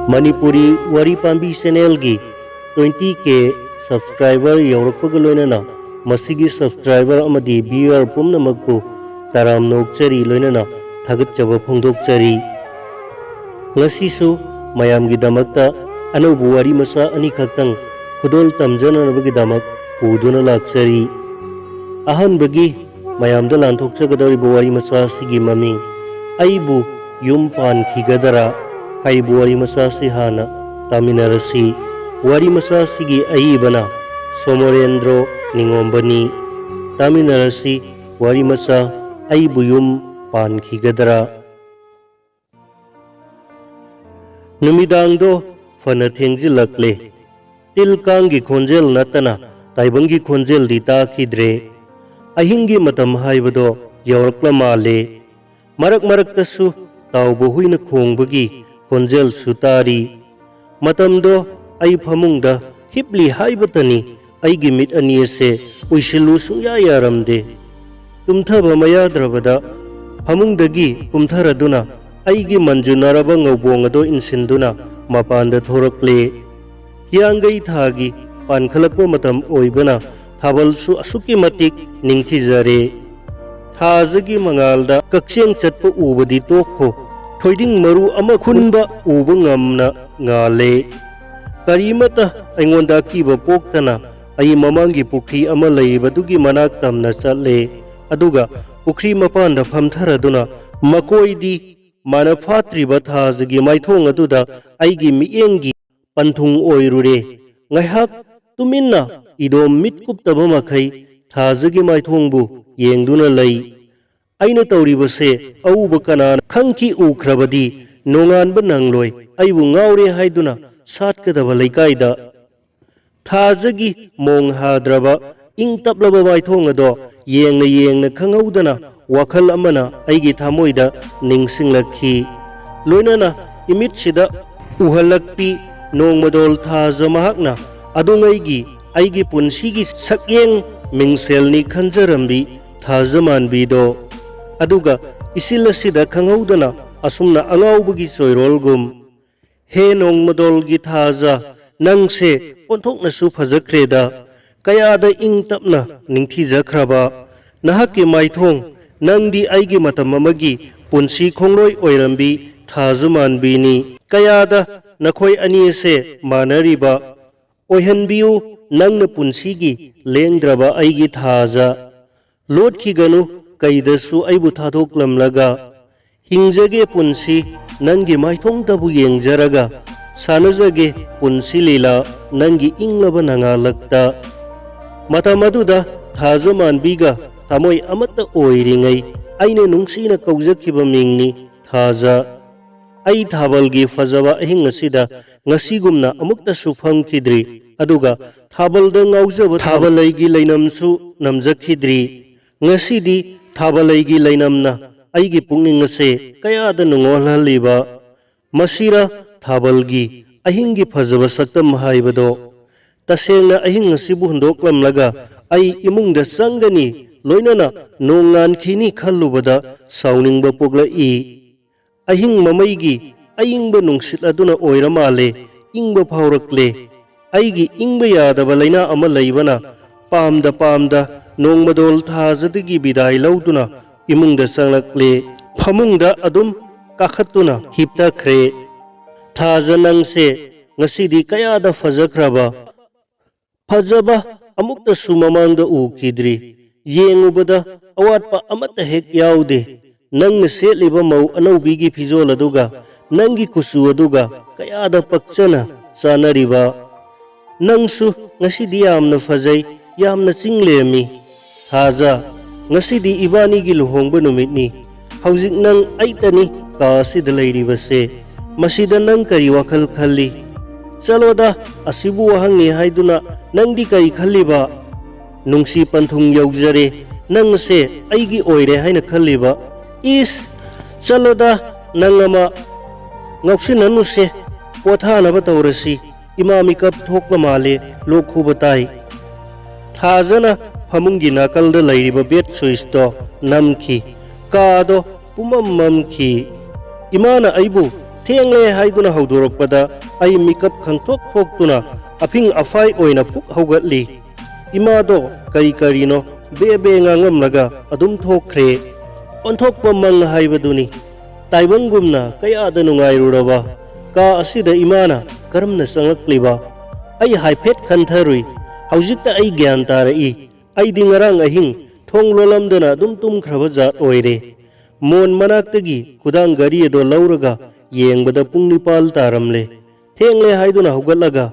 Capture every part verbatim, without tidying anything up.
ꯃꯅꯤꯄꯨꯔꯤ ꯋꯥꯔꯤ ꯄꯥꯝꯕꯤ ꯆꯦꯅꯦꯜꯒꯤ twenty K subscriber ꯌꯧꯔꯛꯄꯒ ꯂꯣꯏꯅꯅ ꯃꯁꯤꯒꯤ subscriber ꯑꯃꯗꯤ viewer ꯄꯨꯝꯅꯃꯛꯄꯨ ꯇꯔꯥꯝꯅ ꯑꯣꯛꯆꯔꯤ, ꯂꯣꯏꯅꯅ ꯊꯥꯒꯠꯆꯕ ꯐꯣꯡꯗꯣꯛꯆꯔꯤ꯫ ꯉꯁꯤꯁꯨ ꯃꯌꯥꯝꯒꯤꯗꯃꯛꯇ ꯑꯅꯧꯕ ꯋꯥꯔꯤ ꯃꯆꯥ ꯑꯅꯤꯈꯛꯇꯪ ꯈꯨꯗꯣꯜ ꯇꯝꯖꯅꯅꯕꯒꯤꯗꯃꯛ ꯄꯨꯗꯨꯅ ꯂꯥꯛꯆꯔꯤ꯫ ꯑꯍꯥꯟꯕꯒꯤ ꯃꯌꯥꯝꯗ ꯂꯥꯟꯊꯣꯛꯆꯒꯗꯧꯔꯤꯕ ꯋꯥꯔꯤ ꯃꯆꯥ ꯑꯁꯤꯒꯤ ꯃꯃꯤꯡ "ꯑꯩꯕꯨ ꯌꯨꯝ ꯄꯥꯟꯈꯤꯒꯗꯔꯥ" ꯍꯥꯏꯔꯤꯕ ꯋꯥꯔꯤ ꯃꯆꯥ ꯑꯁꯤ ꯍꯥꯟꯅ ꯇꯥꯃꯤꯟꯅꯔꯁꯤ꯫ ꯋꯥꯔꯤ ꯃꯆꯥ ꯑꯁꯤꯒꯤ ꯑꯏꯕꯅ ꯁꯣꯃꯣꯔꯦꯟꯗ꯭ꯔꯣ ꯅꯤꯉꯣꯝꯕꯅꯤ꯫ ꯇꯥꯃꯤꯟꯅꯔꯁꯤ ꯋꯥꯔꯤ ꯃꯆꯥ "ꯑꯩꯕꯨ ꯌꯨꯝ ꯄꯥꯟꯈꯤꯒꯗꯔꯥ"꯫ ꯅꯨꯃꯤꯗꯥꯡꯗꯣ ꯐꯅ ꯊꯦꯡꯖꯤꯜꯂꯛꯂꯦ꯫ ꯇꯤꯜ ꯀꯥꯡꯒꯤ ꯈꯣꯟꯖꯦꯜ ꯅꯠꯇꯅ ꯇꯥꯏꯕꯪꯒꯤ ꯈꯣꯟꯖꯦꯜꯗꯤ ꯇꯥꯈꯤꯗ꯭ꯔꯦ꯫ ꯑꯍꯤꯡꯒꯤ ꯃꯇꯝ ꯍꯥꯏꯕꯗꯣ ꯌꯧꯔꯛꯂ ꯃꯥꯜꯂꯦ꯫ ꯃꯔꯛ ꯃꯔꯛꯇꯁꯨ ꯇꯥꯎꯕ ꯍꯨꯏꯅ ꯈꯣꯡꯕꯒꯤ ꯈꯣꯟꯖꯦꯜꯁꯨ ꯇꯥꯔꯤ꯫ ꯃꯇꯝꯗꯣ ꯑꯩ ꯐꯃꯨꯡꯗ ꯍꯤꯞꯂꯤ ꯍꯥꯏꯕꯇꯅꯤ, ꯑꯩꯒꯤ ꯃꯤꯠ ꯑꯅꯤ ꯑꯁꯦ ꯎꯏꯁꯤꯜꯂꯨ ꯁꯨꯡꯌꯥ ꯌꯥꯔꯝꯗꯦ꯫ ꯇꯨꯝꯊꯕ ꯃꯌꯥꯗ꯭ꯔꯕꯗ ꯐꯃꯨꯡꯗꯒꯤ ꯀꯨꯝꯊꯔꯗꯨꯅ ꯑꯩꯒꯤ ꯃꯟꯖꯨꯅꯔꯕ ꯉꯧꯕꯣꯡ ꯑꯗꯨ ꯏꯟꯁꯤꯟꯗꯨꯅ ꯃꯄꯥꯟꯗ ꯊꯣꯔꯛꯂꯦ꯫ ꯍꯤꯌꯥꯡꯒꯩ ꯊꯥꯒꯤ ꯄꯥꯟꯈꯠꯂꯛꯄ ꯃꯇꯝ ꯑꯣꯏꯕꯅ ꯊꯥꯕꯜꯁꯨ ꯑꯁꯨꯛꯀꯤ ꯃꯇꯤꯛ ꯅꯤꯡꯊꯤꯖꯔꯦ꯫ ꯊꯥꯖꯒꯤ ꯃꯉꯥꯜꯗ ꯀꯛꯆꯦꯡ ꯆꯠꯄ ꯎꯕꯗꯤ ꯇꯣꯛꯈꯣ, ꯊꯣꯏꯗꯤꯡ ꯃꯔꯨ ꯑꯃ ꯈꯨꯟꯕ ꯎꯕ ꯉꯝꯅ ꯉꯥꯜꯂꯦ꯫ ꯀꯔꯤꯃꯠꯇ ꯑꯩꯉꯣꯟꯗ ꯑꯀꯤꯕ ꯄꯣꯛꯇꯅ ꯑꯩ ꯃꯃꯥꯡꯒꯤ ꯄꯨꯈ꯭ꯔꯤ ꯑꯃ ꯂꯩꯔꯤꯕꯗꯨꯒꯤ ꯃꯅꯥꯛ ꯇꯝꯅ ꯆꯠꯂꯦ꯫ ꯑꯗꯨꯒ ꯄꯨꯈ꯭ꯔꯤ ꯃꯄꯥꯟꯗ ꯐꯝꯊꯔꯗꯨꯅ ꯃꯀꯣꯏꯗꯤ ꯃꯥꯅ ꯐꯥꯠꯇ꯭ꯔꯤꯕ ꯊꯥꯖꯒꯤ ꯃꯥꯏꯊꯣꯡ ꯑꯗꯨꯗ ꯑꯩꯒꯤ ꯃꯤꯠꯌꯦꯡꯒꯤ ꯄꯟꯊꯨꯡ ꯑꯣꯏꯔꯨꯔꯦ꯫ ꯉꯥꯏꯍꯥꯛ ꯇꯨꯃꯤꯟꯅ ꯏꯗꯣꯝ ꯃꯤꯠ ꯀꯨꯞꯇꯕ ꯃꯈꯩ ꯊꯥꯖꯒꯤ ꯃꯥꯏꯊꯣꯡꯕꯨ ꯌꯦꯡꯗꯨꯅ ꯂꯩ꯫ ꯑꯩꯅ ꯇꯧꯔꯤꯕꯁꯦ ꯑꯎꯕ ꯀꯅꯥꯅ ꯈꯪꯈꯤ ꯎꯈ꯭ꯔꯕꯗꯤ ꯅꯣꯡꯉꯥꯟꯕ ꯅꯪꯂꯣꯏ, ꯑꯩꯕꯨ ꯉꯥꯎꯔꯦ ꯍꯥꯏꯗꯨꯅ ꯁꯥꯠꯀꯗꯕ ꯂꯩꯀꯥꯏꯗ꯫ ꯊꯥꯖꯒꯤ ꯃꯣꯡ ꯍꯥꯗ꯭ꯔꯕ ꯏꯪ ꯇꯞꯂꯕ ꯃꯥꯏꯊꯣꯡ ꯑꯗꯣ ꯌꯦꯡꯅ ꯌꯦꯡꯅ ꯈꯪꯍꯧꯗꯅ ꯋꯥꯈꯜ ꯑꯃꯅ ꯑꯩꯒꯤ ꯊꯃꯣꯏꯗ ꯅꯤꯡꯁꯤꯡꯂꯛꯈꯤ꯫ ꯂꯣꯏꯅꯅ ꯏꯃꯤꯠꯁꯤꯗ ꯎꯍꯜꯂꯛꯄꯤ ꯅꯣꯡꯃꯗꯣꯜ ꯊꯥꯖ ꯃꯍꯥꯛꯅ ꯑꯗꯨꯉꯩꯒꯤ ꯑꯩꯒꯤ ꯄꯨꯟꯁꯤꯒꯤ ꯁꯛꯌꯦꯡ ꯃꯤꯡꯁꯦꯜꯅꯤ ꯈꯟꯖꯔꯝꯕꯤ ꯊꯥꯖ ꯃꯥꯟꯕꯤꯗꯣ꯫ ꯑꯗꯨꯒ ꯏꯁꯤꯜ ꯑꯁꯤꯗ ꯈꯪꯍꯧꯗꯅ ꯑꯁꯨꯝꯅ ꯑꯉꯥꯎꯕꯒꯤ ꯆꯣꯏꯔꯣꯜꯒꯨꯝ ꯍꯦ ꯅꯣꯡꯃꯗꯣꯜꯒꯤ ꯊꯥꯖ, ꯅꯪꯁꯦ ꯑꯣꯟꯊꯣꯛꯅꯁꯨ ꯐꯖꯈ꯭ꯔꯦꯗ꯫ ꯀꯌꯥꯗ ꯏꯪ ꯇꯞꯅ ꯅꯤꯡꯊꯤꯖꯈ꯭ꯔꯕ ꯅꯍꯥꯛꯀꯤ ꯃꯥꯏꯊꯣꯡ, ꯅꯪꯗꯤ ꯑꯩꯒꯤ ꯃꯇꯝ ꯑꯃꯒꯤ ꯄꯨꯟꯁꯤ ꯈꯣꯡꯂꯣꯏ ꯑꯣꯏꯔꯝꯕꯤ ꯊꯥꯖ ꯃꯥꯟꯕꯤꯅꯤ꯫ ꯀꯌꯥꯗ ꯅꯈꯣꯏ ꯑꯅꯤ ꯑꯁꯦ ꯃꯥꯟꯅꯔꯤꯕ ꯑꯣꯏꯍꯟꯕꯤꯌꯨ, ꯅꯪꯅ ꯄꯨꯟꯁꯤꯒꯤ ꯂꯦꯡꯗ꯭ꯔꯕ ꯑꯩꯒꯤ ꯊꯥꯖ꯫ ꯂꯣꯠꯈꯤꯒꯅꯨ, ꯀꯩꯗꯁꯨ ꯑꯩꯕꯨ ꯊꯥꯗꯣꯛꯂꯝꯂꯒ꯫ ꯍꯤꯡꯖꯒꯦ ꯄꯨꯟꯁꯤ ꯅꯪꯒꯤ ꯃꯥꯏꯊꯣꯡꯗꯕꯨ ꯌꯦꯡꯖꯔꯒ, ꯁꯥꯟꯅꯖꯒꯦ ꯄꯨꯟꯁꯤ ꯂꯤꯂꯥ ꯅꯪꯒꯤ ꯏꯪꯂꯕ ꯅꯉꯥꯜꯂꯛꯇ꯫ ꯃꯇꯝ ꯑꯗꯨꯗ ꯊꯥꯖ ꯃꯥꯟꯕꯤꯒ ꯊꯃꯣꯏ ꯑꯃꯠꯇ ꯑꯣꯏꯔꯤꯉꯩ, ꯑꯩꯅ ꯅꯨꯡꯁꯤꯅ ꯀꯧꯖꯈꯤꯕ ꯃꯤꯡꯅꯤ ꯊꯥꯖ꯫ ꯑꯩ ꯊꯥꯕꯜꯒꯤ ꯐꯖꯕ ꯑꯍꯤꯡ ꯑꯁꯤꯗ ꯉꯁꯤꯒꯨꯝꯅ ꯑꯃꯨꯛꯇꯁꯨ ꯐꯝꯈꯤꯗ꯭ꯔꯤ, ꯑꯗꯨꯒ ꯊꯥꯕꯜꯗ ꯉꯥꯎꯖꯕ ꯊꯥꯕꯜꯂꯩꯒꯤ ꯂꯩꯅꯝꯁꯨ ꯅꯝꯖꯈꯤꯗ꯭ꯔꯤ꯫ ꯉꯁꯤꯗꯤ ꯊꯥꯕꯜꯂꯩꯒꯤ ꯂꯩꯅꯝꯅ ꯑꯩꯒꯤ ꯄꯨꯛꯅꯤꯡ ꯑꯁꯦ ꯀꯌꯥꯗ ꯅꯨꯡꯉꯣꯜꯍꯜꯂꯤꯕ꯫ ꯃꯁꯤꯔ ꯊꯥꯕꯜꯒꯤ ꯑꯍꯤꯡꯒꯤ ꯐꯖꯕ ꯁꯛꯇꯝ ꯍꯥꯏꯕꯗꯣ? ꯇꯁꯦꯡꯅ ꯑꯍꯤꯡ ꯑꯁꯤꯕꯨ ꯍꯨꯟꯗꯣꯛꯂꯝꯂꯒ ꯑꯩ ꯏꯃꯨꯡꯗ ꯆꯪꯒꯅꯤ, ꯂꯣꯏꯅꯅ ꯅꯣꯡ ꯉꯥꯟꯈꯤꯅꯤ ꯈꯜꯂꯨꯕꯗ ꯁꯥꯎꯅꯤꯡꯕ ꯄꯣꯛꯂꯛꯏ꯫ ꯑꯍꯤꯡ ꯃꯃꯩꯒꯤ ꯑꯏꯪꯕ ꯅꯨꯡꯁꯤꯠ ꯑꯗꯨꯅ ꯑꯣꯏꯔ ꯃꯥꯜꯂꯦ, ꯏꯪꯕ ꯐꯥꯎꯔꯛꯂꯦ꯫ ꯑꯩꯒꯤ ꯏꯪꯕ ꯌꯥꯗꯕ ꯂꯥꯏꯅꯥ ꯑꯃ ꯂꯩꯕꯅ ꯄꯥꯝꯗ ꯄꯥꯝꯗ ꯅꯣꯡꯃꯗꯣꯜ ꯊꯥꯖꯗꯒꯤ ꯕꯤꯗꯥꯏ ꯂꯧꯗꯨꯅ ꯏꯃꯨꯡꯗ ꯆꯪꯂꯛꯂꯦ꯫ ꯐꯃꯨꯡꯗ ꯑꯗꯨꯝ ꯀꯥꯈꯠꯇꯨꯅ ꯍꯤꯞꯊꯈ꯭ꯔꯦ꯫ ꯊꯥꯖ, ꯅꯪꯁꯦ ꯉꯁꯤꯗꯤ ꯀꯌꯥꯗ ꯐꯖꯈ꯭ꯔꯕ! ꯐꯖꯕ ꯑꯃꯨꯛꯇꯁꯨ ꯃꯃꯥꯡꯗ ꯎꯈꯤꯗ꯭ꯔꯤ꯫ ꯌꯦꯡꯉꯨꯕꯗ ꯑꯋꯥꯠꯄ ꯑꯃꯠꯇ ꯍꯦꯛ ꯌꯥꯎꯗꯦ꯫ ꯅꯪꯅ ꯁꯦꯠꯂꯤꯕ ꯃꯧ ꯑꯅꯧꯕꯤꯒꯤ ꯐꯤꯖꯣꯜ ꯑꯗꯨꯒ ꯅꯪꯒꯤ ꯀꯨꯆꯨ ꯑꯗꯨꯒ ꯀꯌꯥꯗ ꯄꯛꯆꯅ ꯆꯥꯅꯔꯤꯕ! ꯅꯪꯁꯨ ꯉꯁꯤꯗꯤ ꯌꯥꯝꯅ ꯐꯖꯩ, ꯌꯥꯝꯅ ꯆꯤꯡ ꯂꯦꯝꯃꯤ꯫ ꯊꯥꯖ, ꯉꯁꯤꯗꯤ ꯏꯕꯥꯅꯤꯒꯤ ꯂꯨꯍꯣꯡꯕ ꯅꯨꯃꯤꯠꯅꯤ꯫ ꯍꯧꯖꯤꯛ ꯅꯪ ꯑꯩꯇꯅꯤ ꯀꯥ ꯑꯁꯤꯗ ꯂꯩꯔꯤꯕꯁꯦ꯫ ꯃꯁꯤꯗ ꯅꯪ ꯀꯔꯤ ꯋꯥꯈꯜ ꯈꯜꯂꯤ? ꯆꯠꯂꯣꯗ, ꯑꯁꯤꯕꯨ ꯋꯥꯍꯪꯅꯤ ꯍꯥꯏꯗꯨꯅ ꯅꯪꯗꯤ ꯀꯔꯤ ꯈꯜꯂꯤꯕ? ꯅꯨꯡꯁꯤ ꯄꯟꯊꯨꯡ ꯌꯧꯖꯔꯦ, ꯅꯪꯁꯦ ꯑꯩꯒꯤ ꯑꯣꯏꯔꯦ ꯍꯥꯏꯅ ꯈꯜꯂꯤꯕ? ꯏꯁ, ꯆꯠꯂꯣꯗ, ꯅꯪ ꯑꯃ꯫ ꯉꯥꯎꯁꯤꯟꯅꯅꯨꯁꯦ, ꯄꯣꯊꯥꯅꯕ ꯇꯧꯔꯁꯤ꯫ ꯏꯃꯥ ꯃꯤꯀꯞ ꯊꯣꯛꯄ ꯃꯥꯜꯂꯦ, ꯂꯣꯛ ꯈꯨꯕ ꯇꯥꯏ꯫ ꯊꯥꯖꯅ ꯐꯃꯨꯡꯒꯤ ꯅꯥꯀꯜꯗ ꯂꯩꯔꯤꯕ ꯕꯦꯠ ꯁ꯭ꯋꯤꯆꯇꯣ ꯅꯝꯈꯤ꯫ ꯀꯥꯗꯣ ꯄꯨꯝꯃꯝ ꯃꯝꯈꯤ꯫ ꯏꯃꯥꯅ ꯑꯩꯕꯨ ꯊꯦꯡꯂꯦ ꯍꯥꯏꯗꯨꯅ ꯍꯧꯗꯣꯔꯛꯄꯗ ꯑꯩ ꯃꯤꯀꯞ ꯈꯪꯊꯣꯛ ꯊꯣꯛꯇꯨꯅ ꯑꯐꯤꯡ ꯑꯐꯥꯏ ꯑꯣꯏꯅ ꯐꯨꯛ ꯍꯧꯒꯠꯂꯤ꯫ ꯏꯃꯥꯗꯣ ꯀꯔꯤ ꯀꯔꯤꯅꯣ ꯕꯦ ꯕꯦ ꯉꯥꯡꯂꯝꯂꯒ ꯑꯗꯨꯝ ꯊꯣꯛꯈ꯭ꯔꯦ꯫ ꯑꯣꯟꯊꯣꯛꯄ ꯃꯪ ꯍꯥꯏꯕꯗꯨꯅꯤ꯫ ꯇꯥꯏꯕꯪꯒꯨꯝꯅ ꯀꯌꯥꯗ ꯅꯨꯡꯉꯥꯏꯔꯨꯔꯕ ꯀꯥ ꯑꯁꯤꯗ ꯏꯃꯥꯅ ꯀꯔꯝꯅ ꯆꯪꯂꯛꯂꯤꯕ? ꯑꯩ ꯍꯥꯏꯐꯦꯠ ꯈꯟꯊꯔꯨꯏ꯫ ꯍꯧꯖꯤꯛꯇ ꯑꯩ ꯒ꯭ꯌꯥꯟ ꯇꯥꯔꯛꯏ꯫ ꯑꯩꯗꯤ ꯉꯔꯥꯡ ꯑꯍꯤꯡ ꯊꯣꯡ ꯂꯣꯜꯂꯝꯗꯅ ꯑꯗꯨꯝ ꯇꯨꯝꯈ꯭ꯔꯕ ꯖꯥꯠ ꯑꯣꯏꯔꯦ꯫ ꯃꯣꯟ ꯃꯅꯥꯛꯇꯒꯤ ꯈꯨꯗꯥꯡ ꯘꯔꯤ ꯑꯗꯣ ꯂꯧꯔꯒ ꯌꯦꯡꯕꯗ ꯄꯨꯡ ꯅꯤꯄꯥꯜ ꯇꯥꯔꯝꯂꯦ꯫ ꯊꯦꯡꯂꯦ ꯍꯥꯏꯗꯨꯅ ꯍꯧꯒꯠꯂꯒ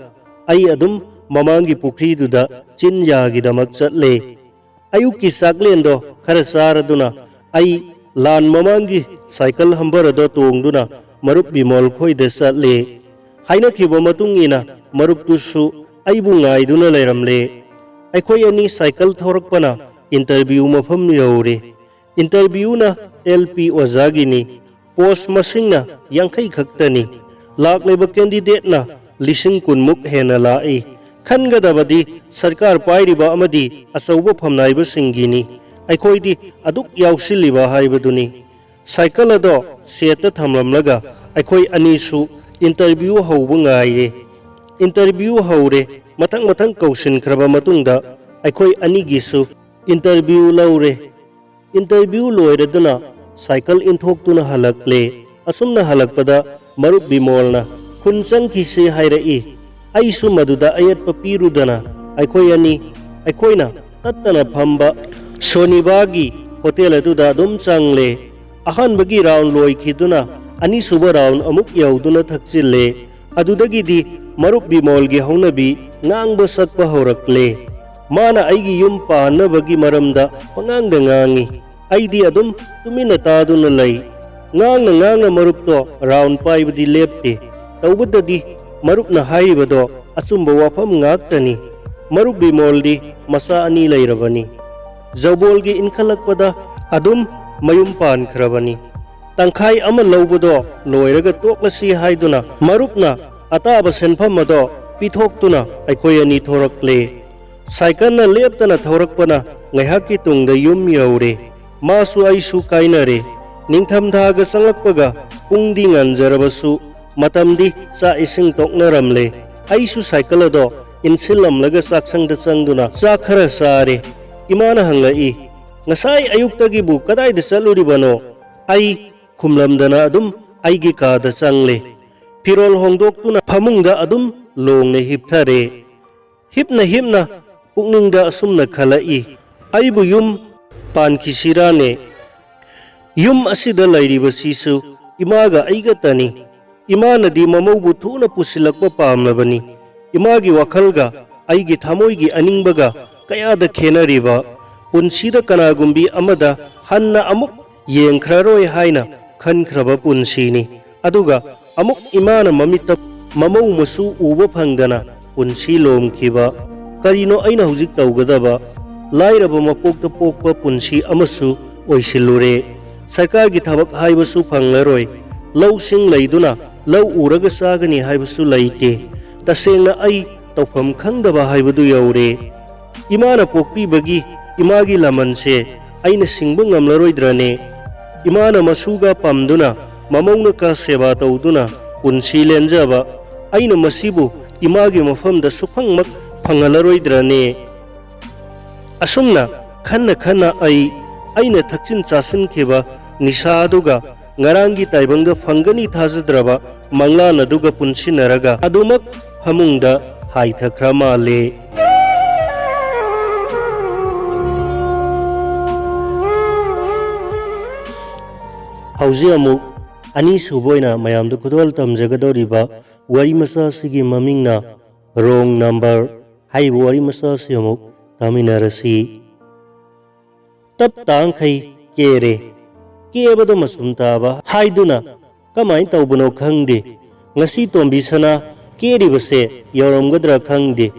ꯑꯩ ꯑꯗꯨꯝ ꯃꯃꯥꯡꯒꯤ ꯄꯨꯈ꯭ꯔꯤꯗꯨꯗ ꯆꯤꯟ ꯌꯥꯒꯤꯗꯃꯛ ꯆꯠꯂꯦ꯫ ꯑꯌꯨꯛꯀꯤ ꯆꯥꯛꯂꯦꯟꯗꯣ ꯈꯔ ꯆꯥꯔꯗꯨꯅ ꯑꯩ ꯂꯥꯟ ꯃꯃꯥꯡꯒꯤ ꯁꯥꯏꯀꯜ ꯍꯝꯕꯔ ꯑꯗꯣ ꯇꯣꯡꯗꯨꯅ ꯃꯔꯨꯞ ꯕꯤꯃꯣꯜ ꯈꯣꯏꯗ ꯆꯠꯂꯦ꯫ ꯍꯥꯏꯅꯈꯤꯕ ꯃꯇꯨꯡ ꯏꯟꯅ ꯃꯔꯨꯞꯇꯨꯁꯨ ꯑꯩꯕꯨ ꯉꯥꯏꯗꯨꯅ ꯂꯩꯔꯝꯂꯦ꯫ ꯑꯩꯈꯣꯏ ꯑꯅꯤ ꯁꯥꯏꯀꯜ ꯊꯧꯔꯛꯄꯅ ꯏꯟꯇꯔꯚ꯭ꯌꯨ ꯃꯐꯝ ꯌꯧꯔꯦ꯫ ꯏꯟꯇꯔꯚ꯭ꯌꯨꯅ ꯑꯦꯜ ꯄꯤ ꯑꯣꯖꯥꯒꯤꯅꯤ꯫ ꯄꯣꯁ ꯃꯁꯤꯡꯅ ꯌꯥꯡꯈꯩ ꯈꯛꯇꯅꯤ꯫ ꯂꯥꯛꯂꯤꯕ ꯀꯦꯟꯗꯤꯗꯦꯠꯅ ꯂꯤꯁꯤꯡ ꯀꯨꯟꯃꯨꯛ ꯍꯦꯟꯅ ꯂꯥꯛꯏ꯫ ꯈꯟꯒꯗꯕꯗꯤ ꯁꯔꯀꯥꯔ ꯄꯥꯏꯔꯤꯕ ꯑꯃꯗꯤ ꯑꯆꯧꯕ ꯐꯝꯅꯥꯏꯕꯁꯤꯡꯒꯤꯅꯤ꯫ ꯑꯩꯈꯣꯏꯗꯤ ꯑꯗꯨꯛ ꯌꯥꯎꯁꯤꯜꯂꯤꯕ ꯍꯥꯏꯕꯗꯨꯅꯤ꯫ ꯁꯥꯏꯀꯜ ꯑꯗꯣ ꯁꯦꯠꯇ ꯊꯝꯂꯝꯂꯒ ꯑꯩꯈꯣꯏ ꯑꯅꯤꯁꯨ ꯏꯟꯇꯔꯚ꯭ꯌꯨ ꯍꯧꯕ ꯉꯥꯏꯔꯦ꯫ ꯏꯟꯇꯔꯚ꯭ꯌꯨ ꯍꯧꯔꯦ꯫ ꯃꯊꯪ ꯃꯊꯪ ꯀꯧꯁꯤꯟꯈ꯭ꯔꯕ ꯃꯇꯨꯡꯗ ꯑꯩꯈꯣꯏ ꯑꯅꯤꯒꯤꯁꯨ ꯏꯟꯇꯔꯚ꯭ꯌꯨ ꯂꯧꯔꯦ꯫ ꯏꯟꯇꯔꯚ꯭ꯌꯨ ꯂꯣꯏꯔꯗꯨꯅ ꯁꯥꯏꯀꯜ ꯏꯟꯊꯣꯛꯇꯨꯅ ꯍꯜꯂꯛꯂꯦ꯫ ꯑꯁꯨꯝꯅ ꯍꯜꯂꯛꯄꯗ ꯃꯔꯨꯞ ꯕꯤꯃꯣꯜꯅ "ꯈꯨꯟ ꯆꯪꯈꯤꯁꯤ" ꯍꯥꯏꯔꯛꯏ꯫ ꯑꯩꯁꯨ ꯃꯗꯨꯗ ꯑꯌꯦꯠꯄ ꯄꯤꯔꯨꯗꯅ ꯑꯩꯈꯣꯏ ꯑꯅꯤ ꯑꯩꯈꯣꯏꯅ ꯇꯠꯇꯅ ꯐꯝꯕ ꯁꯣꯅꯤꯕꯥꯒꯤ ꯍꯣꯇꯦꯜ ꯑꯗꯨꯗ ꯑꯗꯨꯝ ꯆꯪꯂꯦ꯫ ꯑꯍꯥꯟꯕꯒꯤ ꯔꯥꯎꯟ ꯂꯣꯏꯈꯤꯗꯨꯅ ꯑꯅꯤꯁꯨꯕ ꯔꯥꯎꯟ ꯑꯃꯨꯛ ꯌꯧꯗꯨꯅ ꯊꯛꯆꯤꯜꯂꯦ꯫ ꯑꯗꯨꯗꯒꯤꯗꯤ ꯃꯔꯨꯞ ꯕꯤꯃꯣꯜꯒꯤ ꯍꯧꯅꯕꯤ ꯉꯥꯡꯕ ꯁꯛꯄ ꯍꯧꯔꯛꯂꯦ꯫ ꯃꯥꯅ ꯑꯩꯒꯤ ꯌꯨꯝ ꯄꯥꯟꯅꯕꯒꯤ ꯃꯔꯝꯗ ꯄꯉꯥꯡꯗ ꯉꯥꯡꯏ꯫ ꯑꯩꯗꯤ ꯑꯗꯨꯝ ꯇꯨꯃꯤꯟꯅ ꯇꯥꯗꯨꯅ ꯂꯩ꯫ ꯉꯥꯡꯅ ꯉꯥꯡꯅ ꯃꯔꯨꯞꯇꯣ ꯔꯥꯎꯟ ꯄꯥꯏꯕꯗꯤ ꯂꯦꯞꯇꯦ꯫ ꯇꯧꯕꯇꯗꯤ ꯃꯔꯨꯞꯅ ꯍꯥꯏꯔꯤꯕꯗꯣ ꯑꯆꯨꯝꯕ ꯋꯥꯐꯝ ꯉꯥꯛꯇꯅꯤ꯫ ꯃꯔꯨꯞ ꯕꯤꯃꯣꯜꯗꯤ ꯃꯆꯥ ꯑꯅꯤ ꯂꯩꯔꯕꯅꯤ꯫ ꯖꯧꯕꯣꯜꯒꯤ ꯏꯟꯈꯠꯂꯛꯄꯗ ꯑꯗꯨꯝ ꯃꯌꯨꯝ ꯄꯥꯟꯈ꯭ꯔꯕꯅꯤ꯫ ꯇꯪꯈꯥꯏ ꯑꯃ ꯂꯧꯕꯗꯣ ꯂꯣꯏꯔꯒ ꯇꯣꯛꯂꯁꯤ ꯍꯥꯏꯗꯨꯅ ꯃꯔꯨꯞꯅ ꯑꯇꯥꯕ ꯁꯦꯟꯐꯝ ꯑꯗꯣ ꯄꯤꯊꯣꯛꯇꯨꯅ ꯑꯩꯈꯣꯏ ꯑꯅꯤ ꯊꯣꯔꯛꯂꯦ꯫ ꯁꯥꯏꯀꯜꯅ ꯂꯦꯞꯇꯅ ꯊꯧꯔꯛꯄꯅ ꯉꯥꯏꯍꯥꯛꯀꯤ ꯇꯨꯡꯗ ꯌꯨꯝ ꯌꯧꯔꯦ꯫ ꯃꯥꯁꯨ ꯑꯩꯁꯨ ꯀꯥꯏꯅꯔꯦ꯫ ꯅꯤꯡꯊꯝꯊꯥꯒ ꯆꯪꯂꯛꯄꯒ ꯄꯨꯡꯗꯤ ꯉꯟꯖꯔꯕꯁꯨ ꯃꯇꯝꯗꯤ ꯆꯥꯛ ꯏꯁꯤꯡ ꯇꯣꯛꯅꯔꯝꯂꯦ꯫ ꯑꯩꯁꯨ ꯁꯥꯏꯀꯜ ꯑꯗꯣ ꯏꯟꯁꯤꯜꯂꯝꯂꯒ ꯆꯥꯛꯁꯪꯗ ꯆꯪꯗꯨꯅ ꯆꯥꯛ ꯈꯔ ꯆꯥꯔꯦ꯫ ꯏꯃꯥꯅ ꯍꯪꯂꯛꯏ, "ꯉꯁꯥꯏ ꯑꯌꯨꯛꯇꯒꯤꯕꯨ ꯀꯗꯥꯏꯗ ꯆꯠꯂꯨꯔꯤꯕꯅꯣ?" ꯑꯩ ꯈꯨꯝꯂꯝꯗꯅ ꯑꯗꯨꯝ ꯑꯩꯒꯤ ꯀꯥꯗ ꯆꯪꯂꯦ꯫ ꯐꯤꯔꯣꯜ ꯍꯣꯡꯗꯣꯛꯇꯨꯅ ꯐꯃꯨꯡꯗ ꯑꯗꯨꯝ ꯂꯣꯡꯅ ꯍꯤꯞꯊꯔꯦ꯫ ꯍꯤꯞꯅ ꯍꯤꯞꯅ ꯄꯨꯛꯅꯤꯡꯗ ꯑꯁꯨꯝꯅ ꯈꯜꯂꯛꯏ, "ꯑꯩꯕꯨ ꯌꯨꯝ ꯄꯥꯟꯈꯤꯁꯤꯔꯥꯅꯦ? ꯌꯨꯝ ꯑꯁꯤꯗ ꯂꯩꯔꯤꯕꯁꯤꯁꯨ ꯏꯃꯥꯒ ꯑꯩꯒꯇꯅꯤ꯫ ꯏꯃꯥꯅꯗꯤ ꯃꯃꯧꯕꯨ ꯊꯨꯅ ꯄꯨꯁꯤꯜꯂꯛꯄ ꯄꯥꯝꯂꯕꯅꯤ꯫ ꯏꯃꯥꯒꯤ ꯋꯥꯈꯜꯒ ꯑꯩꯒꯤ ꯊꯃꯣꯏꯒꯤ ꯑꯅꯤꯡꯕꯒ ꯀꯌꯥꯗ ꯈꯦꯠꯅꯔꯤꯕ! ꯄꯨꯟꯁꯤꯗ ꯀꯅꯥꯒꯨꯝꯕꯤ ꯑꯃꯗ ꯍꯟꯅ ꯑꯃꯨꯛ ꯌꯦꯡꯈ꯭ꯔꯔꯣꯏ ꯍꯥꯏꯅ ꯈꯟꯈ꯭ꯔꯕ ꯄꯨꯟꯁꯤꯅꯤ꯫ ꯑꯗꯨꯒ ꯑꯃꯨꯛ ꯏꯃꯥꯅ ꯃꯃꯤꯠꯇ ꯃꯃꯧ ꯃꯁꯨ ꯎꯕ ꯐꯪꯗꯅ ꯄꯨꯟꯁꯤ ꯂꯣꯝꯈꯤꯕ꯫ ꯀꯔꯤꯅꯣ ꯑꯩꯅ ꯍꯧꯖꯤꯛ ꯇꯧꯒꯗꯕ? ꯂꯥꯏꯔꯕ ꯃꯄꯣꯛꯇ ꯄꯣꯛꯄ ꯄꯨꯟꯁꯤ ꯑꯃꯁꯨ ꯑꯣꯏꯁꯤꯜꯂꯨꯔꯦ꯫ ꯁꯔꯀꯥꯔꯒꯤ ꯊꯕꯛ ꯍꯥꯏꯕꯁꯨ ꯐꯪꯂꯔꯣꯏ꯫ ꯂꯧꯁꯤꯡ ꯂꯩꯗꯨꯅ ꯂꯧ ꯎꯔꯒ ꯆꯥꯒꯅꯤ ꯍꯥꯏꯕꯁꯨ ꯂꯩꯇꯦ꯫ ꯇꯁꯦꯡꯅ ꯑꯩ ꯇꯧꯐꯝ ꯈꯪꯗꯕ ꯍꯥꯏꯕꯗꯨ ꯌꯧꯔꯦ꯫ ꯏꯃꯥꯅ ꯄꯣꯛꯄꯤꯕꯒꯤ ꯏꯃꯥꯒꯤ ꯂꯃꯟꯁꯦ ꯑꯩꯅ ꯁꯤꯡꯕ ꯉꯝꯂꯔꯣꯏꯗ꯭ꯔꯅꯦ? ꯏꯃꯥꯅ ꯃꯁꯨꯒ ꯄꯝꯗꯨꯅ, ꯃꯃꯧꯅꯀ ꯁꯦꯕꯥ ꯇꯧꯗꯨꯅ ꯄꯨꯟꯁꯤ ꯂꯦꯟꯖꯕ ꯑꯩꯅ ꯃꯁꯤꯕꯨ ꯏꯃꯥꯒꯤ ꯃꯐꯝꯗ ꯁꯨꯐꯪꯃꯛ ꯐꯪꯍꯜꯂꯔꯣꯏꯗ꯭ꯔꯅꯦ?" ꯑꯁꯨꯝꯅ ꯈꯟꯅ ꯈꯟꯅ ꯑꯩ, ꯑꯩꯅ ꯊꯛꯆꯤꯟ ꯆꯥꯁꯤꯟꯈꯤꯕ ꯅꯤꯁꯥ ꯑꯗꯨꯒ ꯉꯔꯥꯡꯒꯤ ꯇꯥꯏꯕꯪꯗ ꯐꯪꯒꯅꯤ ꯊꯥꯖꯗ꯭ꯔꯕ ꯃꯪꯂꯥꯟ ꯑꯗꯨꯒ ꯄꯨꯟꯁꯤꯟꯅꯔꯒ ꯑꯗꯨꯃꯛ ꯐꯃꯨꯡꯗ ꯍꯥꯏꯊꯈ꯭ꯔ ꯃꯥꯜꯂꯦ꯫ ꯍꯧꯖꯤꯛ ꯑꯃꯨꯛ ꯑꯅꯤꯁꯨꯕ ꯑꯣꯏꯅ ꯃꯌꯥꯝꯗ ꯈꯨꯗꯣꯜ ꯇꯝꯖꯒꯗꯧꯔꯤꯕ ꯋꯥꯔꯤ ꯃꯆꯥ ꯑꯁꯤꯒꯤ ꯃꯃꯤꯡꯅ Wrong Number ꯍꯥꯏꯔꯤꯕ ꯋꯥꯔꯤ ꯃꯆꯥ ꯑꯁꯤ ꯑꯃꯨꯛ ꯇꯥꯃꯤꯟꯅꯔꯁꯤ꯫ ꯇꯞ ꯇꯥꯡꯈꯩ ꯀꯦꯔꯦ꯫ ꯀꯦꯕꯗ ꯃꯆꯨꯝ ꯇꯥꯕ ꯍꯥꯏꯗꯨꯅ ꯀꯃꯥꯏꯅ ꯇꯧꯕꯅꯣ ꯈꯪꯗꯦ꯫ ꯉꯁꯤ ꯇꯣꯝꯕꯤ ꯁꯅꯥ ꯀꯦꯔꯤꯕꯁꯦ ꯌꯧꯔꯝꯒꯗ꯭ꯔꯥ ꯈꯪꯗꯦ꯫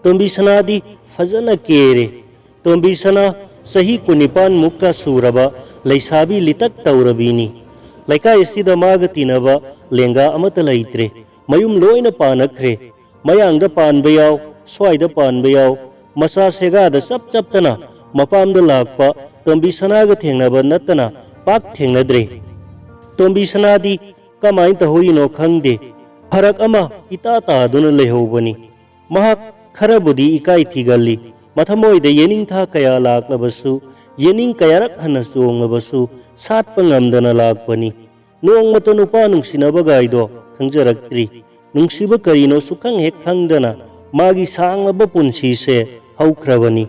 ꯇꯣꯝꯕꯤ ꯁꯅꯥꯗꯤ ꯐꯖꯅ ꯀꯦꯔꯦ꯫ ꯇꯣꯝꯕꯤ ꯁꯅꯥ ꯆꯍꯤ ꯀꯨꯟꯅꯤꯄꯥꯟ ꯃꯨꯛꯀ ꯁꯨꯔꯕ ꯂꯩꯁꯥꯕꯤ ꯂꯤꯇꯛ ꯇꯧꯔꯕꯤꯅꯤ꯫ ꯂꯩꯀꯥꯏ ꯑꯁꯤꯗ ꯃꯥꯒ ꯇꯤꯟꯅꯕ ꯂꯦꯡꯒꯥ ꯑꯃꯠꯇ ꯂꯩꯇ꯭ꯔꯦ꯫ ꯃꯌꯨꯝ ꯂꯣꯏꯅ ꯄꯥꯅꯈ꯭ꯔꯦ꯫ ꯃꯌꯥꯡꯗ ꯄꯥꯟꯕ ꯌꯥꯎ, ꯁ꯭ꯋꯥꯏꯗ ꯄꯥꯟꯕ ꯌꯥꯎ, ꯃꯆꯥ ꯁꯦꯒꯥꯗ ꯆꯞ ꯆꯞꯇꯅ ꯃꯄꯥꯝꯗ ꯂꯥꯛꯄ ꯇꯣꯝꯕꯤ ꯁꯅꯥꯒ ꯊꯦꯡꯅꯕ ꯅꯠꯇꯅ ꯄꯥꯛ ꯊꯦꯡꯅꯗ꯭ꯔꯦ꯫ ꯇꯣꯝꯕꯤ ꯁꯅꯥꯗꯤ ꯀꯃꯥꯏꯅ ꯇꯧꯍꯧꯔꯤꯅꯣ ꯈꯪꯗꯦ, ꯐꯔꯛ ꯑꯃ ꯏꯇꯥ ꯇꯥꯗꯨꯅ ꯂꯩꯍꯧꯕꯅꯤ꯫ ꯃꯍꯥꯛ ꯈꯔꯕꯨꯗꯤ ꯏꯀꯥꯏ ꯊꯤꯒꯜꯂꯤ꯫ ꯃꯊꯃꯣꯏꯗ ꯌꯦꯅꯤꯡꯊꯥ ꯀꯌꯥ ꯂꯥꯛꯂꯕꯁꯨ, ꯌꯦꯅꯤꯡ ꯀꯌꯥꯔꯛ ꯍꯟꯅ ꯆꯣꯡꯂꯕꯁꯨ ꯁꯥꯠꯄ ꯉꯝꯗꯅ ꯂꯥꯛꯄꯅꯤ꯫ ꯅꯣꯡꯃꯇ ꯅꯨꯄꯥ ꯅꯨꯡꯁꯤꯅꯕꯒꯥꯏꯗꯣ ꯈꯪꯖꯔꯛꯇ꯭ꯔꯤ꯫ ꯅꯨꯡꯁꯤꯕ ꯀꯔꯤꯅꯣ ꯁꯨꯈꯪ ꯍꯦꯛ ꯈꯪꯗꯅ ꯃꯥꯒꯤ ꯁꯥꯡꯂꯕ ꯄꯨꯟꯁꯤꯁꯦ ꯍꯧꯈ꯭ꯔꯕꯅꯤ꯫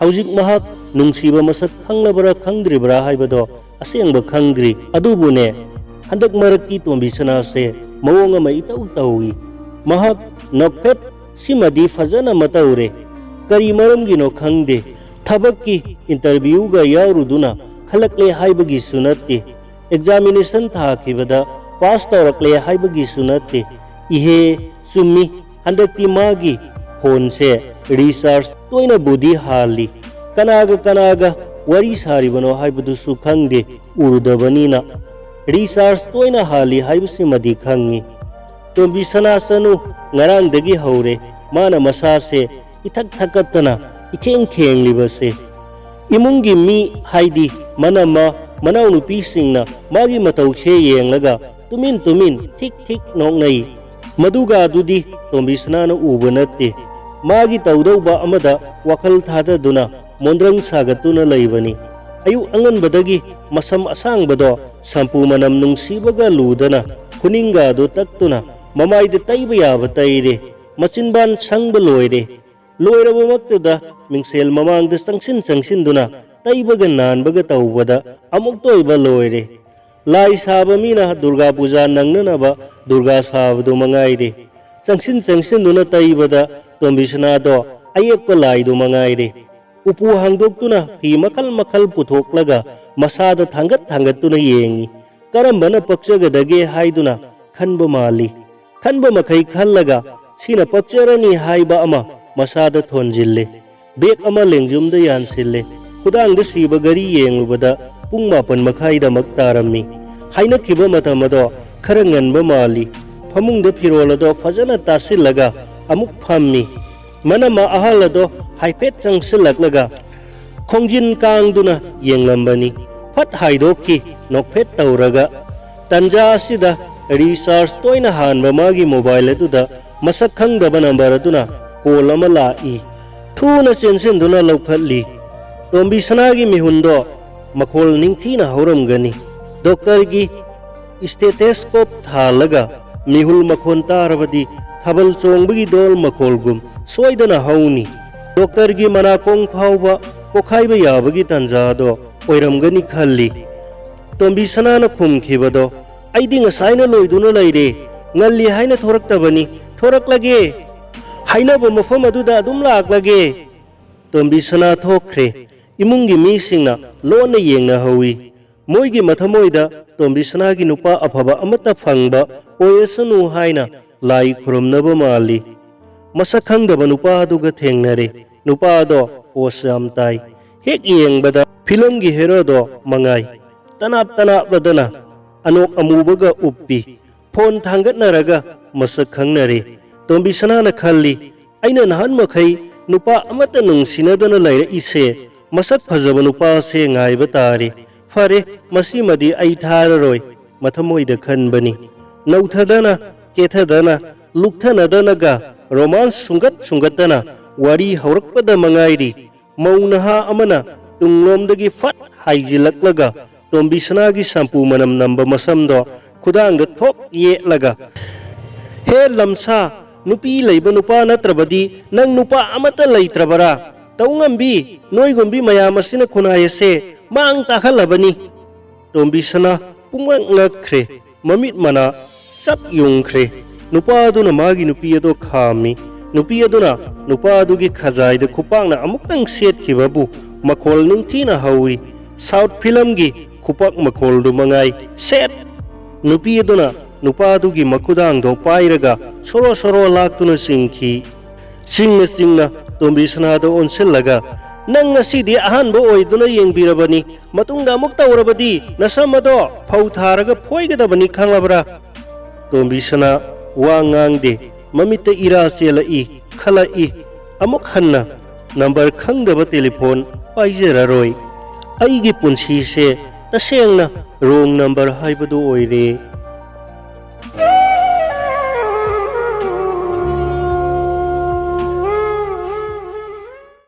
ꯍꯧꯖꯤꯛ ꯃꯍꯥꯛ ꯅꯨꯡꯁꯤꯕ ꯃꯁꯛ ꯈꯪꯂꯕ꯭ꯔꯥ ꯈꯪꯗ꯭ꯔꯤꯕ꯭ꯔꯥ ꯍꯥꯏꯕꯗꯣ ꯑꯁꯦꯡꯕ ꯈꯪꯗ꯭ꯔꯤ꯫ ꯑꯗꯨꯕꯨꯅꯦ, ꯍꯟꯗꯛ ꯃꯔꯛꯀꯤ ꯇꯣꯝꯕꯤ ꯁꯅꯥꯁꯦ ꯃꯑꯣꯡ ꯑꯃ ꯏꯇꯧ ꯇꯧꯏ꯫ ꯃꯍꯥꯛ ꯅꯣꯛꯐꯦꯠ ꯁꯤꯃꯗꯤ ꯐꯖꯅ ꯑꯃ ꯇꯧꯔꯦ꯫ ꯀꯔꯤ ꯃꯔꯝꯒꯤꯅꯣ ꯈꯪꯗꯦ, ꯊꯕꯛꯀꯤ ꯏꯟꯇꯔꯚ꯭ꯌꯨꯒ ꯌꯥꯎꯔꯨꯗꯨꯅ ꯈꯜꯂꯛꯂꯦ ꯍꯥꯏꯕꯒꯤꯁꯨ ꯅꯠꯇꯦ, ꯑꯦꯛꯖꯥꯃꯤꯅꯦꯁꯟ ꯊꯥꯈꯤꯕꯗ ꯄꯥꯁ ꯇꯧꯔꯛꯂꯦ ꯍꯥꯏꯕꯒꯤꯁꯨ ꯅꯠꯇꯦ꯫ ꯏꯍꯦ, ꯆꯨꯝꯃꯤ, ꯍꯟꯗꯛꯇꯤ ꯃꯥꯒꯤ ꯐꯣꯟꯁꯦ ꯔꯤꯆꯥꯔꯖ ꯇꯣꯏꯅꯕꯨꯗꯤ ꯍꯥꯜꯂꯤ꯫ ꯀꯅꯥꯒ ꯀꯅꯥꯒ ꯋꯥꯔꯤ ꯁꯥꯔꯤꯕꯅꯣ ꯍꯥꯏꯕꯗꯨꯁꯨ ꯈꯪꯗꯦ, ꯎꯔꯨꯗꯕꯅꯤꯅ꯫ ꯔꯤꯆꯥꯔꯖ ꯇꯣꯏꯅ ꯍꯥꯜꯂꯤ ꯍꯥꯏꯕꯁꯤꯃꯗꯤ ꯈꯪꯉꯤ꯫ ꯇꯣꯝꯕꯤ ꯁꯅꯥꯁꯅꯨ ꯉꯔꯥꯡꯗꯒꯤ ꯍꯧꯔꯦ ꯃꯥꯅ ꯃꯁꯥꯁꯦ ꯏꯊꯛ ꯊꯛꯀꯠꯇꯅ ꯏꯈꯦꯡ ꯈꯦꯡꯂꯤꯕꯁꯦ꯫ ꯏꯃꯨꯡꯒꯤ ꯃꯤ, ꯍꯥꯏꯗꯤ ꯃꯅꯝꯃ, ꯃꯅꯥꯎꯅꯨꯄꯤꯁꯤꯡꯅ ꯃꯥꯒꯤ ꯃꯇꯧꯁꯦ ꯌꯦꯡꯂꯒ ꯇꯨꯃꯤꯟ ꯇꯨꯃꯤꯟ ꯊꯤꯛ ꯊꯤꯛ ꯅꯣꯛꯅꯩ꯫ ꯃꯗꯨꯒ ꯑꯗꯨꯗꯤ ꯇꯣꯝꯕꯤ ꯁꯅꯥꯅ ꯎꯕ ꯅꯠꯇꯦ꯫ ꯃꯥꯒꯤ ꯇꯧꯗꯧꯕ ꯑꯃꯗ ꯋꯥꯈꯜ ꯊꯥꯗꯗꯨꯅ ꯃꯣꯟꯗ꯭ꯔꯪ ꯁꯥꯒꯠꯇꯨꯅ ꯂꯩꯕꯅꯤ꯫ ꯑꯌꯨꯛ ꯑꯉꯟꯕꯗꯒꯤ ꯃꯁꯝ ꯑꯁꯥꯡꯕꯗꯣ ꯁꯝꯄꯨ ꯃꯅꯝ ꯅꯨꯡꯁꯤꯕꯒ ꯂꯨꯗꯅ ꯈꯨꯅꯤꯡꯒ ꯑꯗꯨ ꯇꯛꯇꯨꯅ ꯃꯃꯥꯏꯗ ꯇꯩꯕ ꯌꯥꯕ ꯇꯩꯔꯦ꯫ ꯃꯆꯤꯟꯕꯥꯟ ꯁꯪꯕ ꯂꯣꯏꯔꯦ꯫ ꯂꯣꯏꯔꯕꯃꯛꯇꯨꯗ ꯃꯤꯡꯁꯦꯜ ꯃꯃꯥꯡꯗ ꯆꯪꯁꯤꯟ ꯆꯪꯁꯤꯟꯗꯨꯅ ꯇꯩꯕꯒ ꯅꯥꯟꯕꯒ ꯇꯧꯕꯗ ꯑꯃꯨꯛꯇ ꯑꯣꯏꯕ ꯂꯣꯏꯔꯦ꯫ ꯂꯥꯏ ꯁꯥꯕ ꯃꯤꯅ ꯗꯨꯔꯒꯥ ꯄꯨꯖꯥ ꯅꯪꯅꯅꯕ ꯗꯨꯔꯒꯥ ꯁꯥꯕꯗꯨ ꯃꯉꯥꯏꯔꯦ꯫ ꯆꯪꯁꯤꯟ ꯆꯪꯁꯤꯟꯗꯨꯅ ꯇꯩꯕꯗ ꯇꯣꯝꯕꯤꯁꯅꯥꯗꯣ ꯑꯌꯦꯛꯄ ꯂꯥꯏꯗꯨ ꯃꯉꯥꯏꯔꯦ꯫ ꯎꯄꯨ ꯍꯥꯡꯗꯣꯛꯇꯨꯅ ꯐꯤ ꯃꯈꯜ ꯃꯈꯜ ꯄꯨꯊꯣꯛꯂꯒ ꯃꯁꯥꯗ ꯊꯥꯡꯒꯠ ꯊꯥꯡꯒꯠꯇꯨꯅ ꯌꯦꯡꯉꯤ꯫ ꯀꯔꯝꯕꯅ ꯄꯛꯆꯒꯗꯒꯦ ꯍꯥꯏꯗꯨꯅ ꯈꯟꯕ ꯃꯥꯜꯂꯤ꯫ ꯈꯟꯕ ꯃꯈꯩ ꯈꯜꯂꯒ ꯁꯤꯅ ꯄꯛꯆꯔꯅꯤ ꯍꯥꯏꯕ ꯑꯃ ꯃꯁꯥꯗ ꯊꯣꯟꯖꯤꯜꯂꯦ꯫ ꯕꯦꯒ ꯑꯃ ꯂꯦꯡꯖꯨꯝꯗ ꯌꯥꯟꯁꯤꯜꯂꯦ꯫ ꯈꯨꯗꯥꯡꯗ ꯁꯤꯕ ꯘꯔꯤ ꯌꯦꯡꯂꯨꯕꯗ ꯄꯨꯡ ꯃꯥꯄꯟ ꯃꯈꯥꯏꯗꯃꯛ ꯇꯥꯔꯝꯃꯤ꯫ ꯍꯥꯏꯅꯈꯤꯕ ꯃꯇꯝ ꯑꯗꯣ ꯈꯔ ꯉꯟꯕ ꯃꯥꯜꯂꯤ꯫ ꯐꯃꯨꯡꯗ ꯐꯤꯔꯣꯜ ꯑꯗꯣ ꯐꯖꯅ ꯇꯥꯁꯤꯜꯂꯒ ꯑꯃꯨꯛ ꯐꯝꯃꯤ꯫ ꯃꯅꯝꯃ ꯑꯍꯜ ꯑꯗꯣ ꯍꯥꯏꯐꯦꯠ ꯆꯪꯁꯤꯜꯂꯛꯂꯒ ꯈꯣꯡꯖꯤꯟ ꯀꯥꯡꯗꯨꯅ ꯌꯦꯡꯂꯝꯕꯅꯤ꯫ ꯐꯠ ꯍꯥꯏꯗꯣꯛꯈꯤ ꯅꯣꯛꯐꯦꯠ ꯇꯧꯔꯒ꯫ ꯇꯟꯖꯥ ꯑꯁꯤꯗ ꯔꯤꯆꯥꯔꯖ ꯇꯣꯏꯅ ꯍꯥꯟꯕ ꯃꯥꯒꯤ ꯃꯣꯕꯥꯏꯜ ꯑꯗꯨꯗ ꯃꯁꯛ ꯈꯪꯗꯕ ꯅꯝꯕꯔ ꯑꯗꯨꯅ ꯀꯣꯜ ꯑꯃ ꯂꯥꯛꯏ꯫ ꯊꯨꯅ ꯆꯦꯟꯁꯤꯟꯗꯨꯅ ꯂꯧꯈꯠꯂꯤ꯫ ꯇꯣꯝꯕꯤꯁꯅꯥꯒꯤ ꯃꯤꯍꯨꯟꯗꯣ ꯃꯈꯣꯜ ꯅꯤꯡꯊꯤꯅ ꯍꯧꯔꯝꯒꯅꯤ꯫ ꯗꯣꯛꯇꯔꯒꯤ ꯏꯁꯇꯦꯊꯦꯁꯀꯣꯞ ꯊꯥꯜꯂꯒ ꯃꯤꯍꯨꯜ ꯃꯈꯣꯟ ꯇꯥꯔꯕꯗꯤ ꯊꯥꯕꯜ ꯆꯣꯡꯕꯒꯤ ꯗꯣꯜ ꯃꯈꯣꯜꯒꯨꯝ ꯁꯣꯏꯗꯅ ꯍꯧꯅꯤ꯫ ꯗꯣꯛꯇꯔꯒꯤ ꯃꯅꯥꯀꯣꯡ ꯐꯥꯎꯕ ꯄꯣꯈꯥꯏꯕ ꯌꯥꯕꯒꯤ ꯇꯥꯟꯖꯥꯗꯣ ꯑꯣꯏꯔꯝꯒꯅꯤ ꯈꯜꯂꯤ꯫ ꯇꯣꯝꯕꯤꯁꯅꯥꯅ ꯈꯨꯝꯈꯤꯕꯗꯣ, "ꯑꯩꯗꯤ ꯉꯁꯥꯏꯅ ꯂꯣꯏꯗꯨꯅ ꯂꯩꯔꯦ꯫ ꯉꯜꯂꯤ ꯍꯥꯏꯅ ꯊꯣꯔꯛꯇꯕꯅꯤ꯫ ꯊꯣꯔꯛꯂꯒꯦ꯫ ꯍꯥꯏꯅꯕ ꯃꯐꯝ ꯑꯗꯨꯗ ꯑꯗꯨꯝ ꯂꯥꯛꯂꯒꯦ"꯫ ꯇꯣꯝꯕꯤꯁꯅꯥ ꯊꯣꯛꯈ꯭ꯔꯦ꯫ ꯏꯃꯨꯡꯒꯤ ꯃꯤꯁꯤꯡꯅ ꯂꯣꯟꯅ ꯌꯦꯡꯅꯍꯧꯏ꯫ ꯃꯣꯏꯒꯤ ꯃꯊꯃꯣꯏꯗ ꯇꯣꯝꯕꯤꯁꯅꯥꯒꯤ ꯅꯨꯄꯥ ꯑꯐꯕ ꯑꯃꯠꯇ ꯐꯪꯕ ꯑꯣꯏꯔꯁꯅꯨ ꯍꯥꯏꯅ ꯂꯥꯏ ꯈꯨꯔꯨꯝꯅꯕ ꯃꯥꯜꯂꯤ꯫ ꯃꯁꯛ ꯈꯪꯗꯕ ꯅꯨꯄꯥ ꯑꯗꯨꯒ ꯊꯦꯡꯅꯔꯦ꯫ ꯅꯨꯄꯥ ꯑꯗꯣ ꯄꯣꯁ ꯌꯥꯝ ꯇꯥꯏ꯫ ꯍꯦꯛ ꯌꯦꯡꯕꯗ ꯐꯤꯂꯝꯒꯤ ꯍꯦꯔꯣꯗꯣ ꯃꯉꯥꯏ꯫ ꯇꯅꯥꯞ ꯇꯅꯥꯞꯂꯗꯅ ꯑꯅꯣꯛ ꯑꯃꯨꯕꯒ ꯎꯞꯄꯤ꯫ ꯐꯣꯟ ꯊꯥꯡꯒꯠꯅꯔꯒ ꯃꯁꯛ ꯈꯪꯅꯔꯦ꯫ ꯇꯣꯝꯕꯤꯁꯅꯥꯅ ꯈꯜꯂꯤ, "ꯑꯩꯅ ꯅꯍꯥꯟ ꯃꯈꯩ ꯅꯨꯄꯥ ꯑꯃꯠꯇ ꯅꯨꯡꯁꯤꯅꯗꯅ ꯂꯩꯔꯛꯏꯁꯦ, ꯃꯁꯛ ꯐꯖꯕ ꯅꯨꯄꯥꯁꯦ ꯉꯥꯏꯕ ꯇꯥꯔꯦ꯫ ꯐꯔꯦ, ꯃꯁꯤꯃꯗꯤ ꯑꯩ ꯊꯥꯔꯔꯣꯏ", ꯃꯊꯃꯣꯏꯗ ꯈꯟꯕꯅꯤ꯫ ꯅꯧꯊꯗꯅ, ꯀꯦꯊꯗꯅ, ꯂꯨꯛꯊꯅꯗꯅꯒ ꯔꯣꯃꯥꯟꯁ ꯁꯨꯡꯒꯠ ꯁꯨꯡꯒꯠꯇꯅ ꯋꯥꯔꯤ ꯍꯧꯔꯛꯄꯗ ꯃꯉꯥꯏꯔꯤ꯫ ꯃꯧ ꯅꯍꯥ ꯑꯃꯅ ꯇꯨꯡꯂꯣꯝꯗꯒꯤ ꯐꯠ ꯍꯥꯏꯖꯤꯜꯂꯛꯂꯒ ꯇꯣꯝꯕꯤꯁꯅꯥꯒꯤ ꯁꯝꯄꯨ ꯃꯅꯝ ꯅꯝꯕ ꯃꯁꯝꯗꯣ ꯈꯨꯗꯥꯡꯗ ꯊꯣꯛ ꯌꯦꯠꯂꯒ, "ꯍꯦ ꯂꯝꯁꯥ, ꯅꯨꯄꯤ ꯂꯩꯕ ꯅꯨꯄꯥ ꯅꯠꯇ꯭ꯔꯕꯗꯤ ꯅꯪ ꯅꯨꯄꯥ ꯑꯃꯠꯇ ꯂꯩꯇ꯭ꯔꯕꯔꯥ? ꯇꯧꯉꯝꯕꯤ, ꯅꯣꯏꯒꯨꯝꯕꯤ ꯃꯌꯥꯝ ꯑꯁꯤꯅ ꯈꯨꯟꯅꯥꯏ ꯑꯁꯦ ꯃꯥꯡ ꯇꯥꯛꯍꯜꯂꯕꯅꯤ"꯫ ꯇꯣꯝꯕꯤꯁꯅꯥ ꯄꯨꯡꯉꯛ ꯉꯛꯈ꯭ꯔꯦ꯫ ꯃꯃꯤꯠ ꯃꯅꯥ ꯆꯞ ꯌꯨꯡꯈ꯭ꯔꯦ꯫ ꯅꯨꯄꯥ ꯑꯗꯨꯅ ꯃꯥꯒꯤ ꯅꯨꯄꯤ ꯑꯗꯨ ꯈꯥꯝꯃꯤ꯫ ꯅꯨꯄꯤ ꯑꯗꯨꯅ ꯅꯨꯄꯥ ꯑꯗꯨꯒꯤ ꯈꯖꯥꯏꯗ ꯈꯨꯄꯥꯛꯅ ꯑꯃꯨꯛꯇꯪ ꯁꯦꯠꯈꯤꯕꯕꯨ ꯃꯈꯣꯜ ꯅꯤꯡꯊꯤꯅ ꯍꯧꯏ꯫ ꯁꯥꯎꯠ ꯐꯤꯂꯝꯒꯤ ꯈꯨꯄꯥꯛ ꯃꯈꯣꯜꯗꯨ ꯃꯉꯥꯏ꯫ ꯁꯦꯠ! ꯅꯨꯄꯤ ꯑꯗꯨꯅ ꯅꯨꯄꯥ ꯑꯗꯨꯒꯤ ꯃꯈꯨꯗꯥꯡꯗꯣ ꯄꯥꯏꯔꯒ ꯁꯣꯔꯣ ꯁꯣꯔꯣ ꯂꯥꯛꯇꯨꯅ ꯆꯤꯡꯈꯤ꯫ ꯆꯤꯡꯅ ꯆꯤꯡꯅ ꯇꯣꯝꯕꯤꯁꯅꯥꯗ ꯑꯣꯟꯁꯤꯜꯂꯒ, "ꯅꯪ ꯉꯁꯤꯗꯤ ꯑꯍꯥꯟꯕ ꯑꯣꯏꯗꯨꯅ ꯌꯦꯡꯕꯤꯔꯕꯅꯤ꯫ ꯃꯇꯨꯡꯗ ꯑꯃꯨꯛ ꯇꯧꯔꯕꯗꯤ ꯅꯁꯝ ꯑꯗꯣ ꯐꯧ ꯊꯥꯔꯒ ꯐꯣꯏꯒꯗꯕꯅꯤ, ꯈꯪꯂꯕ꯭ꯔꯥ?" ꯇꯣꯝꯕꯤꯁꯅꯥ ꯋꯥ ꯉꯥꯡꯗꯦ꯫ ꯃꯃꯤꯠꯇ ꯏꯔꯥ ꯆꯦꯜꯂꯛꯏ, ꯈꯜꯂꯛꯏ꯫ ꯑꯃꯨꯛ ꯍꯟꯅ ꯅꯝꯕꯔ ꯈꯪꯗꯕ ꯇꯦꯂꯤꯐꯣꯟ ꯄꯥꯏꯖꯔꯔꯣꯏ꯫ ꯑꯩꯒꯤ ꯄꯨꯟꯁꯤꯁꯦ ꯇꯁꯦꯡꯅ wrong number ꯍꯥꯏꯕꯗꯨ ꯑꯣꯏꯔꯦ꯫